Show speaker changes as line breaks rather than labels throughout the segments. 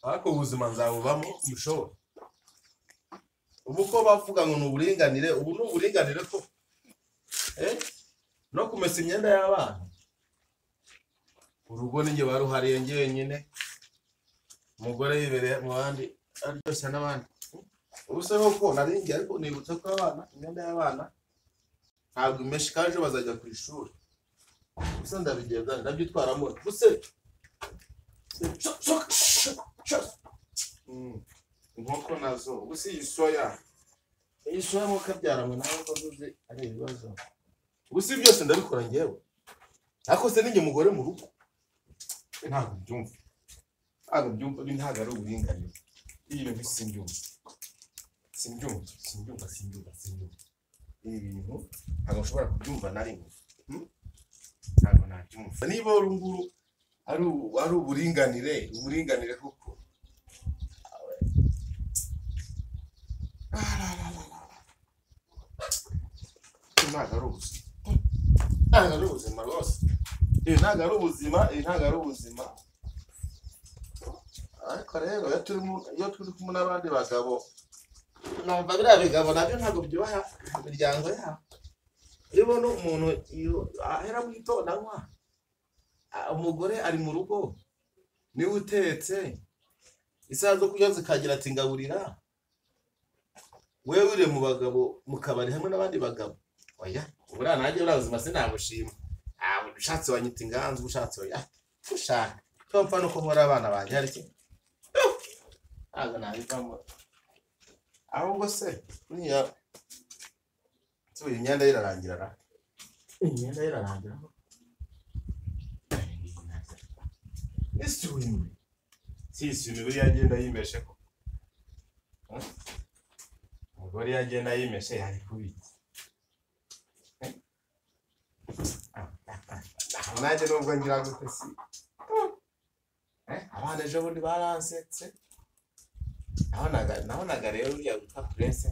Ariko ubuzima nzabubamo mushobora. Ubu ko bavuga ngo ni uburinganire, ubu ni uburinganire ko no kumesa imyenda y'abana. Urugo ninjye baruhariye njyenyine, umugore yibereye mu bandi aryoshya n'abandi. Ubu se koko nari ngiye, ariko nibutse ko abana imyenda y'abana ntabwo imeshe kandi ejo bazajya ku ishuri. Gusa ndabigenza ndabyitwaramo. Gusa inkoko nazo gusa iyi soya mukabyara mwe nawe ko zuzi ari ibibazo. Gusa byose ndabikora ngewe. Ariko se ninjye mugore mu rugo ntabwo byumva. Ntabwo byumva, ntabwo ari uburinganire. Ibi bintu simbyumva. Simbyumva. Ibi bintu ntabwo nshobora kubyumva na rimwe. Ntabwo nabyumva. Niba uru nguru ari uburinganire, uburinganire koko. Ntabwo ari ubuzima. Ntabwo ari ubuzima rwose. Ntabwo ari ubuzima, ntabwo ari ubuzima. Ariko rero iyo turi kumwe n'abandi bagabo, numva biriya bigabo nabyo ntabwo byubaha imiryango yabo. Iyo ubona umuntu ahera mu gitondo anywa, umugore ari mu rugo niwe utetse, isaha zo kurya zikagira ati ngaburira, wewe uri mu bagabo mu kabari hamwe n'abandi bagabo. Oya, buriya nanjye buriya buzima sinabushima. Ushatse wanyita inganzu, ushatse oya, ushaka. Icyo mpfa ni uko nkora abana banjye hari iki? Ntabwo nabivamo. Ahubwo se buriya imyenda irarangira ra. Imyenda irarangira. Isume. Si isume buriya agenda yimeshe ko. Umugore yagenda yimeshe yari kubiki. Nanjye nubwo ngira gute si. Abana ejo bundi baransetse. Nabonaga rero uriya witwa Prince.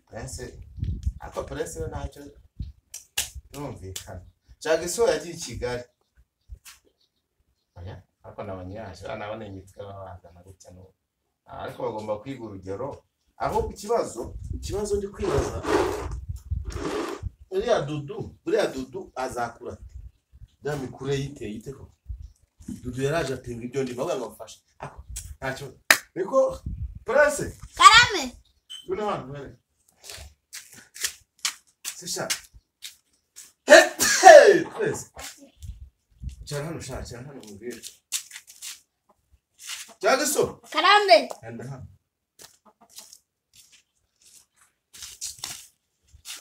Prince ariko Prince we ntacyo yumvikana. Jagiso yagiye i Kigali. Oya, ariko nabonye yaje, nabonye imitwe babazana gutya n'ubu. Ariko bagomba kwiga urugero. Ahubwo ikibazo ndi kwibaza, buriya Dudu azakura ate? Ya mikure yiteye ite koko? Dudu yaraje apinga ibyo ndimo, avuga ngo mfashe. Ariko ntacyo. Niko Prince.
Karame.
Ngwino hano, mwere. Sisha. Hey, Prince. Cyara hano, sha, cyara hano mubwire. Jagiso.
Karame.
Enda hano.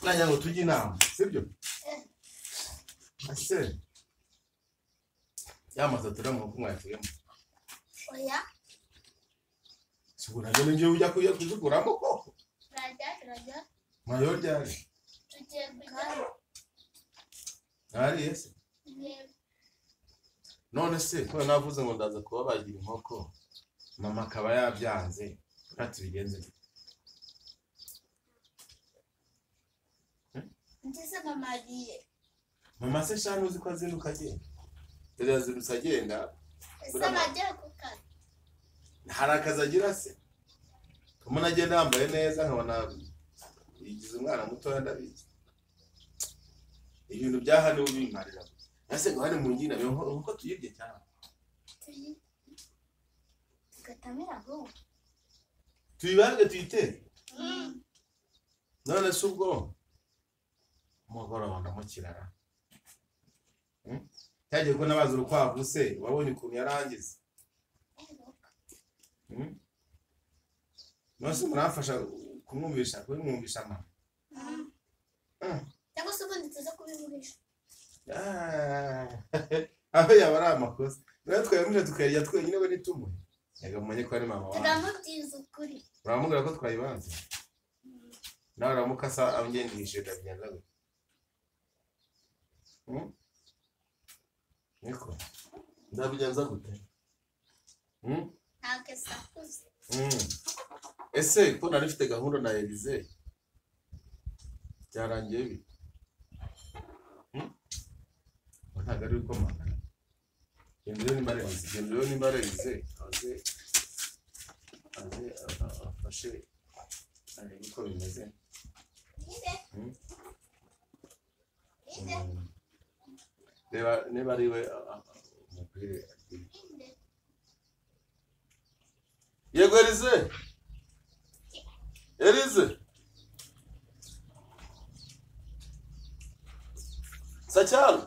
Nanjye ngo tujye inama, sibyo? Ase. Ya masatura mu kumwakiremo.
Oya.
Sibura nje ngiye ujya kuya kuzikuramo koko.
Turajya.
Mayo ryari?
Tugiye kujya.
Ari ese? None se ko navuze ngo ndaza kubabagira inkoko, mama akaba yabyanze, ati bigenze.
Ndise mama agiye.
Mama se shano uzi ko azinduka agenda. Dore yazindutse agenda.
Ese agiye kukazi?
Hari akazi agira se? Umuntu agenda yambaye neza nkabona yigize umwana mutoya ndabizi. Ibintu bya hano bimarira. Ese ngo hano mu ngina nkuko tuyibye cyane.
Tugatamira go.
Tuyibange tuyite. None se ubwo umugoroba ndamukirara. Cyagiye ko nabaza urukwavu se wabonye ukuntu yarangize. Nose muramfasha kumwumvisha kubimwumvisha mama.
Cyangwa se ubundi tuza kubimurisha.
Aho yaba ari amakosa. Natwe twayamuje tukayarya twenyine we nitumuhe. Yega mumenye ko ari mama wawe.
Turamubwiza ukuri.
Uramubwira ko twayibanze. Nawe uramukasa amgendishije ndabigenza gute? Niko. Ndabigenza gute?
Ntabwo sakuze.
Ese ko nari mfite gahunda na Elize byarangiye bite? Ntabwo ari uko mama. Genda urebe nimba areze aze afashe arebe uko bimeze. Reba niba ari we umubwire. Yego Elize, Elize Sacyaro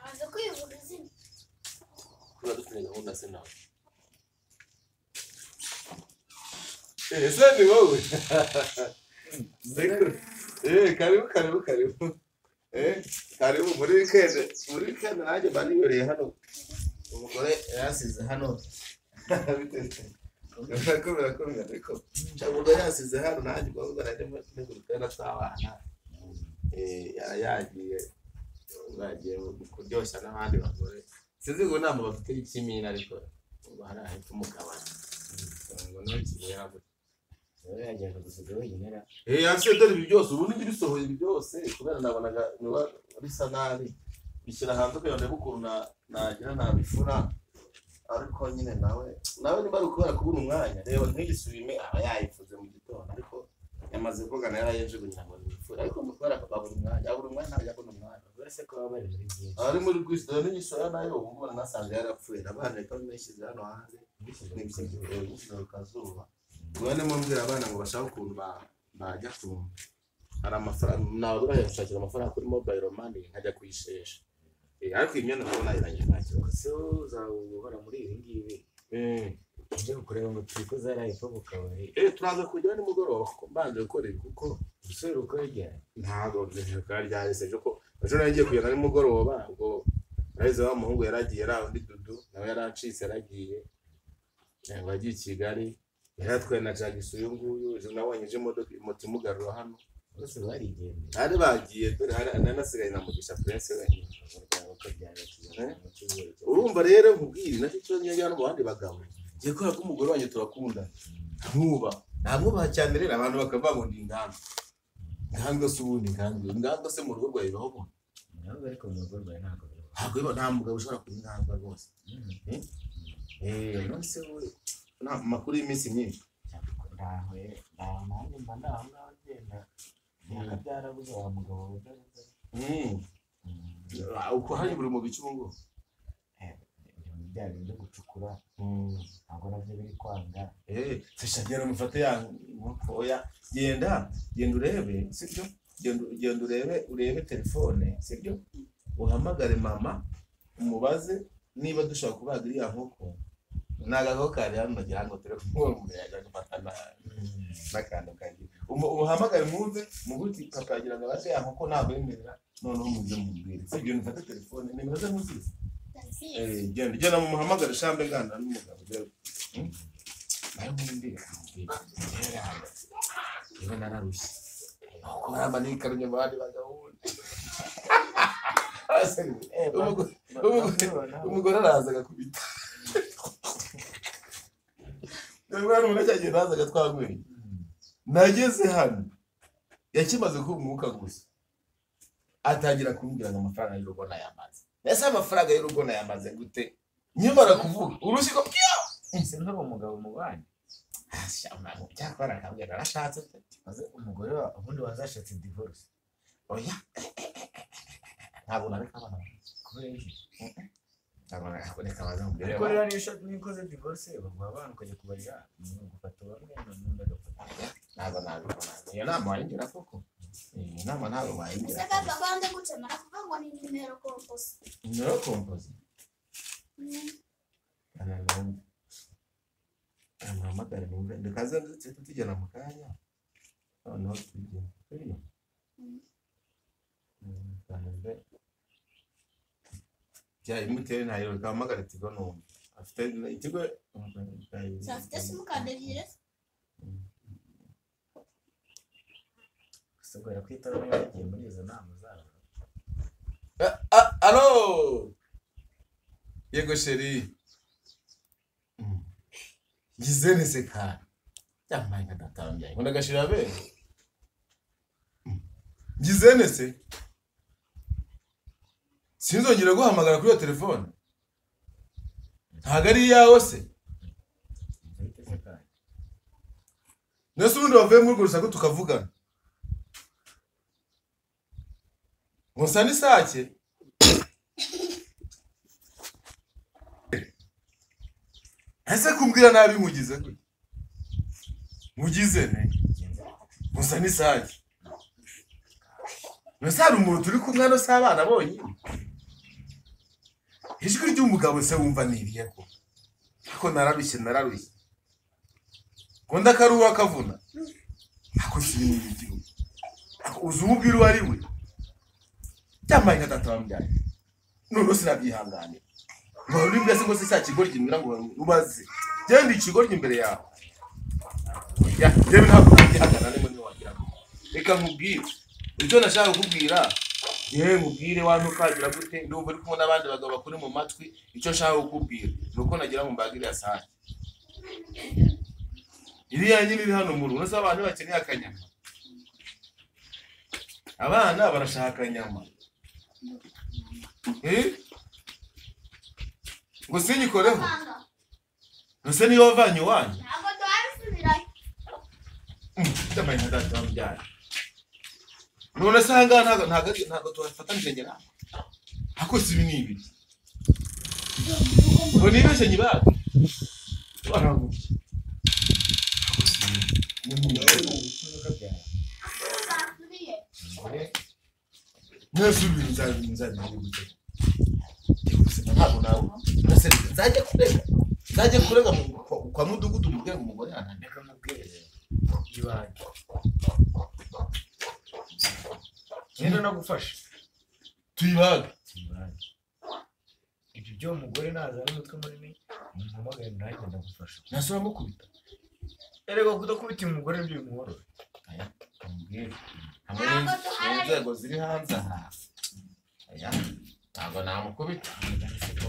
aza kwivuga izina.
Kuba dufite gahunda se nawe. Ese ni wowe? Karibu karibu karibu. Karibu muri weekend. Muri weekend nanjye mba nibereye hano. Umugore yasize hano. Birakomera ariko. Umugore yasize hano nanjye ubwo najya nteguruka n'abana. Yagiye bagiye kuryoshya n'abandi bagore. Sinzi ngo inama bafite y'ikimina ariko ngo hari ahita umugabane. Ngo niwe kimera gutya.
Yajyaga gusiga wenyine.
Yanse dore ibi byose ubu nibyo bisohoye ibi byose kubera nabonaga niba bisa nabi bishyira hanze kugira ngo ndebe ukuntu nagira nabifura, ariko nyine nawe niba ari ukubera kubura umwanya. Reba nk'iyi aba yayifuze mu gitondo ariko yamaze kuvugana yarayijugunya ngo nifure, ariko kubera babura umwanya ntabwo abona umwanya.
Uretse ko baba bari muri byinshi
ari muri rwisi n'igisora nayo ubu ngubu nasanze yarapfuye abana reka nishyize hano hanze nibishyize ku kazuba. Ubwo ndimo mbwira abana ngo bashake ukuntu bajya ku hari amafaranga nabura gushakira amafaranga kuri mobile money nkajya kuyishesha. Ariko iyi myenda ndabona irangije nta kibazo.
So uzahora muri ibi ngibi nje kukureba ngo turiko zarahepfo ku kabari.
Turaza kujya nimugoroba mbanje gukora ibi kuko
usubira ukora ryari?
Ntabwo nzikora ryari se ejo ko ejo nari ngiye kugenda nimugoroba, ubwo nahise wa muhungu yaragiye ari undi Dudu nawe yaracitse yaragiye ngo agiye i Kigali yaratwaye na Jagisi uyu nguyu. Ejo nabonye ejo imodoka moto imugarura hano
bose barigendeye
bari bagiye dore nanasigaye na Mugisha Prince wenyine. Urumva rero nkubwire nacyo kibazo njya no mu bandi bagabo ngiye kubera ko umugore wanjye turakunda nkuba namwubaha cyane rero abantu bakavuga ngo ndi inganda inganda se ubundi inganda se mu rugo rwawe bibaho ubundi?
Ntabwo ariko mu rugo rwawe ntabwo bibaho.
Ntabwo bibaho, nta mugabo ushobora kuba inganda rwose. None se wowe nta makuru y'iminsi myinshi?
Ndaho nanjye mba ndaho ngaho ngenda byarabuze wa mugabo
uko hari buri mu bice ubu ngubu
bya bintu byo gucukura ntabwo nabyo biri kwanga.
Sha genda mufate ya nkoko. Oya genda urebe sibyo, genda urebe telefone sibyo, uhamagare mama umubaze niba dushobora kubaga iriya nkoko. Nagako kari hano nagira ngo ture kumwe gufata n'akantu kagiye. Uhamagare mwumve muguti papa yagira ngo abaze ya nkoko ntabwo yemerera, noneho muze mubwire sibyo. Nifate telefone nimero ze muzizi. Genda mumuhamagare shambe ngana n'umugabo. Nayo ubundi yewe nararushye uko baramba nikarunya abandi bagabo. Umugore araza agakubita. Umwana ubona cyagiye araza agatwagweye. Nageze hano yakimaze kuba umwuka gusa atangira kumbwira ngo amafaranga y'urugo nayamaze. Ese amafaranga y'urugo nayamaze gute? Nyamara kuvuga urushiko pyo.
Ese ntari umugabo mubanye?
Byakora akabwira arashatse
maze umugore ubundi wazashatse divorce.
Oya ntabwo nareka abana
kubera iki?
Ntabwo nareka abana mubwire.
Ariko rero niyo ukoze divorce baguha abana ukajya kubarira gufata bamwe n'undi agafata.
Ntabwo nabikora. Iyo nama wayingira koko? Iyi nama ntabwo wayingira.
Ese papa kwanze gucemara kuvuga ngo ni nimero komposi.
Nimero komposi? Amuhamagare numve ndikaze tugena mu kanya noneho tugena. Bya MTN ntayo kahamagara Tigo numve. Afite ikigo
afite simukadi ebyiri.
Gusa kwitaba niba yagiye muri izo nama zabo.
Alo yego sheri ngize nese kandi yambaye nka datambyaye ngo ndagashira be ngize nese sinzongera guhamagara kuri iyo telefone. Ntabwo ari iyawe se? Nese ubundi wavuye muri urwo rusaku tukavugana. Ngo nsa n'isake? Ese kumbwira nabi nkugize gute? Nkugize nte? Ngo nsa n'isake. Nese hari umuntu turi kumwe hano si abana bonyine? Ijwi ry'umugabo se wumva niriye ko? Ako nararushye nararushye. Ngo ndakaruha kavuna. Ako si ibintu by'igihugu. Ako uzi umubwira uwo ari we? Cyambaye nka data wambyaye. None sinabyihanganira. Ngo uri mbese ngo se cya kigoryi mbwira ngo ubaze. Genda ikigoryi imbere yawe. Ya, yewe ntabwo nabyihangana nimwe ntiwagira ngo. Reka nkubwire. Icyo nashaka kukubwira, yewe nkubwire wantu ukagira gute, ndumva uri kumwe n'abandi bagabo bakuri mu matwi, icyo nshaka kukubwira ni uko nagira ngo mbagire iriya sake. Iriya nyine iri hano mu rugo, uretse abantu bakeneye akanyama. Abana barashaka akanyama. Ngo sinyikoreho? Ese niyo wavanye iwanyu?
Ntabwo twabisubirayo.
Ndambaye nka data wambyaye. None se aha ngaha ntabwo tuhafatanije njye nawe. Ako si ibi ni ibiki? Ngo nibeshye nyibage? Baragubye. Ako si ibi ni mwese ibintu nzabigira gute? Ntabwo nawe nzajya kurega. Nzajya kurega kwa mudugudu mubwire ngo umugore yananiye.
Reka mubwire ibanje. Ngenda nagufasha.
Tuyibage.
Tuyibage. Ibyo byo umugore nazana umutwe munini umuhamagare nanjye ndagufasha.
Nase uramukubita?
Erega kudakubita umugore nibyo bimworohera.
Aya, mubwire. Hamwe n'inzego ziri hanze aha. Aya, ntabwo namukubita.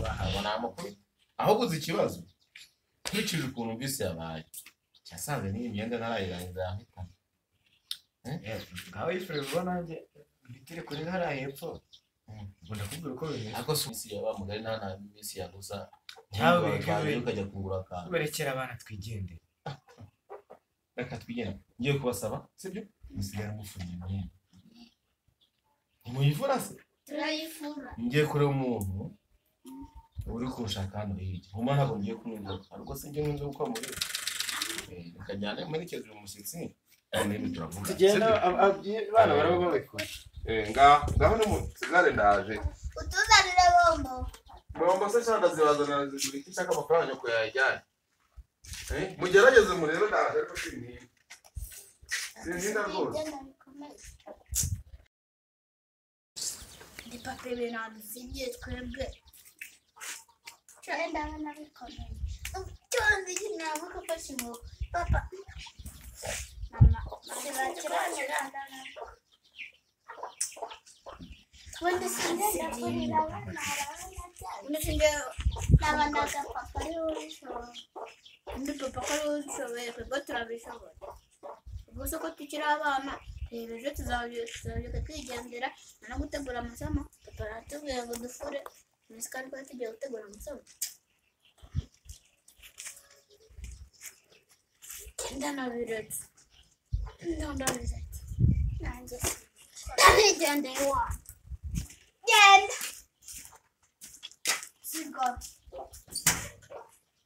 Ntabwo namukubita. Ahubwo uzi ikibazo? Nkurikije ukuntu bisi yabaye. Yasanze n'iyi myenda ntarayirangiza yampitana.
Ngaho yifure vuba nanjye mbitire kuri hariya hepfo. Ubwo ndakubwira uko bimeze.
Ariko si iminsi yaba mugari nta na minsi yagusa.
Cyangwa
ukajya kungura akantu.
Berekera abana twigendere.
Reka twigendere. Ngiye kubasaba, sibyo? Musigara mufunye imyenda. Ntimuyifura se?
Turayifura.
Ngiye kureba umuntu uri kunshaka hano hirya. Nkuma ntabwo ngiye kunywa inzoga. Ariko sinjye nywa inzoga uko muri. Reka njyane mperekeze uyu mushyitsi.
Tugenda abana baraba babikora.
Ngaho ni musigare ndaje.
Utuzanire bombo.
Bombo se cyangwa ndazibazanira zigura iki nshaka amafaranga nyoko yayajyanye. Mugerageze murebe ndaje ariko sintinda. Sintinda rwose.
Ndi papa ibintu adusigiye twebwe. Cyane ndabona bikomeye. Cyane ntabwo gufasha inkoko. Papa. Mama, undi papa ko ariwe ubishoboye twebwe turabishoboye. Ubwo se ko tukiri abana reba ejo tuzabyuka twigendera no gutegura amasomo. Papa aratubwira ngo dufure iminsi kandi twari tugiye gutegura amasomo. Ndanabiretse. Ndabiretse. Nanjye ndabigendeye iwanyu. Genda. Sigo.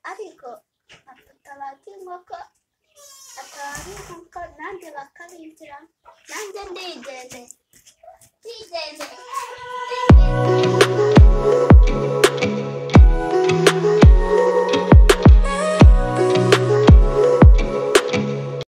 Ariko atabati inkoko atabati inkoko nanjye bakabinjiramo. Nanjye ndigendeye. Ndigendeye.